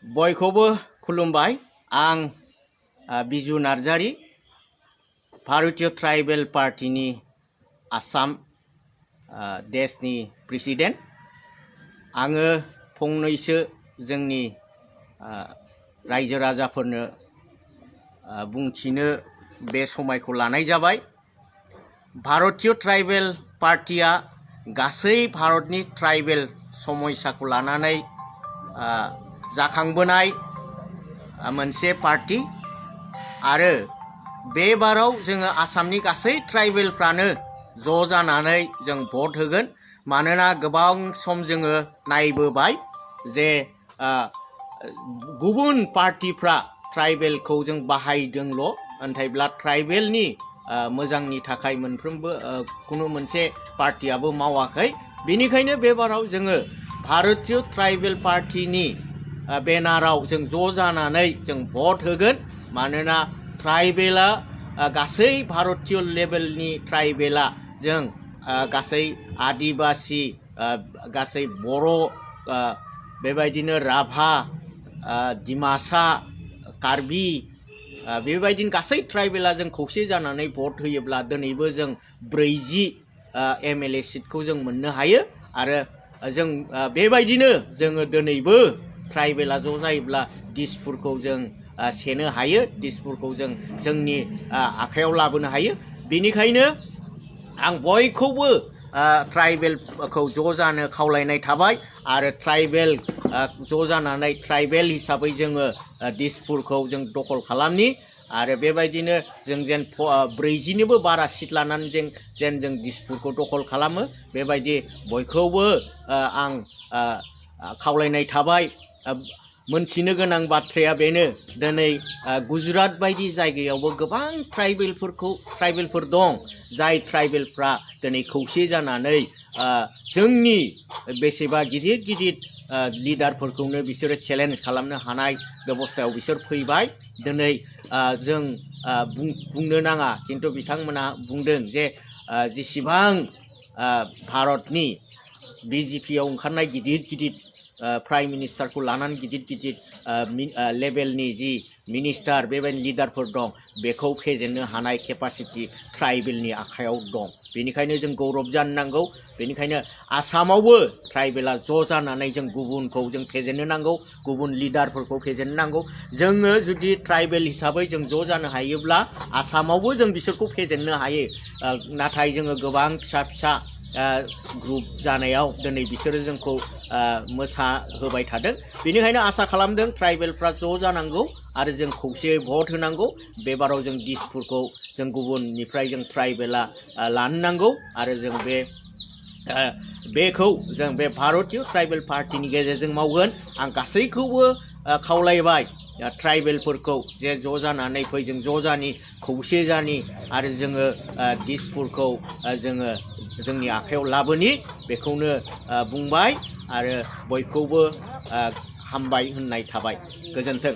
बयखौबो खुलुमबाय आं बिजु नार्जारी भारतीय ट्राइबेल पार्टीनि आसाम देशनि प्रेसिडेन्ट आङो फंनैसो जोंनि रायजो राजाफोरनो बुंथिनो बे समायखौ लानाय जाबाय। भारतीय ट्राइबेल पार्टीया गासै भारतनि ट्राइबेल समस्याखौ लानानै जाखांबोनाय मोनसे पार्टी आरो बे बाराव जोङो आसामनि गासै ट्राइबेलफ्रानो ज' जानानै जों भट होगोन। मानोना गोबां सम जोङो नायबोबाय जे गुबुन पार्टीफ्रा ट्राइबेलखौ जों बाहायदोंल' नाथायब्ला ट्राइबेलनि मोजांनि थाखाय मोनफ्रोमबो कुनु मोनसे पार्टीयाबो मावाखै। बेनिखायनो बे बाराव जोङो भारतीय ट्राइबेल पार्टीनि बेनाराव जों ज' जानानै जों भट होगोन। मानोना ट्राइबेला गासै भारतीय लेभेलनि ट्राइबेला जों गासै आदिबासी गासै बर' बेबायदिनो राभा डिमासा कार्बी बेबायदिनो गासै ट्राइबेला जों खौसे जानानै भट होयोब्ला दिनैबो जों 40 MLA सिटखौ जों मोननो हायो। आरो जों बेबायदिनो जोङो दिनैबो ट्राइबेला ज' जायोब्ला दिसपुरखौ जों सेनो हायो, दिसपुरखौ जों जोंनि आखायाव लाबोनो हायो। बेनिखायनो आं बयखौबो ट्राइबेलखौ ज' जानो खावलायनाय थाबाय आरो ट्राइबेल ज' जानानै ट्राइबेल हिसाबै जोङो दिसपुरखौ जों दखल खालामनि आरो बेबायदिनो जों जेन 40निबो बारा सिट लानानै जों दिसपुरखौ दखल खालामो। बेबायदि बयखौबो आं खावलायनाय थाबाय। मोनथिनो गोनां बाथ्राया बेनो दिनै गुजरात बायदि जायगायावबो गोबां ट्राइबेलफोर दं जाय ट्राइबेलफ्रा दिनै खौसे जानानै जोंनि बेसेबा गिदिर लिडारफोरखौनो बिसोरो चेलेन्ज खालामनो हानाय बेबस्थायाव बिसोर फैबाय। दिनै जों बुंनो नाङा किन्तु बिथांमोना बुंदों जे जेसेबां भारतनि BJPआव ओंखारनाय गिदिर प्राइम मिनिस्टारखौ लानानै गिदिर लेभेलनि जि मिनिस्टार बेबायदि लिडारफोर दं बेखौ फेजेननो हानाय केपासिटि ट्राइबेलनि आखायाव दं। बेनिखायनो जों गौरब जानो नांगौ। बेनिखायनो आसामावबो ट्राइबेला ज' जानानै जों गुबुनखौ जों फेजेननो नांगौ, गुबुन लिडारफोरखौ फेजेननो नांगौ। जोङो जुदि ट्राइबेल हिसाबै जों ज' जानो हायोब्ला आसामावबो जों बिसोरखौ फेजेननो हायो। नाथाय जोङो गोबां फिसा ग्रुप जानायाव दिनै बिसोरो जोंखौ मोसाहोबाय थादों। बेनिखायनो आसा खालामदों ट्राइबेलफ्रा ज' जानांगौ आरो जों खौसेयै भट होनांगौ। बे बाराव जों दिसपुरखौ जों गुबुननिफ्राय जों ट्राइबेला लानो नांगौ आरो जों बेखौ जों बे भारतीय ट्राइबेल पार्टीनि गेजेरजों मावगोन। आं गासैखौबो खावलायबाय ट्राइबेलफोरखौ जे ज' जानानै फै जों ज' जानि खौसे जानि आरो जोङो दिसपुरखौ जोङो जोंनि आखायाव लाबोनि बेखौनो बुंबाय आरो बयखौबो हामबाय होननाय थाबाय। गोजोन्थों।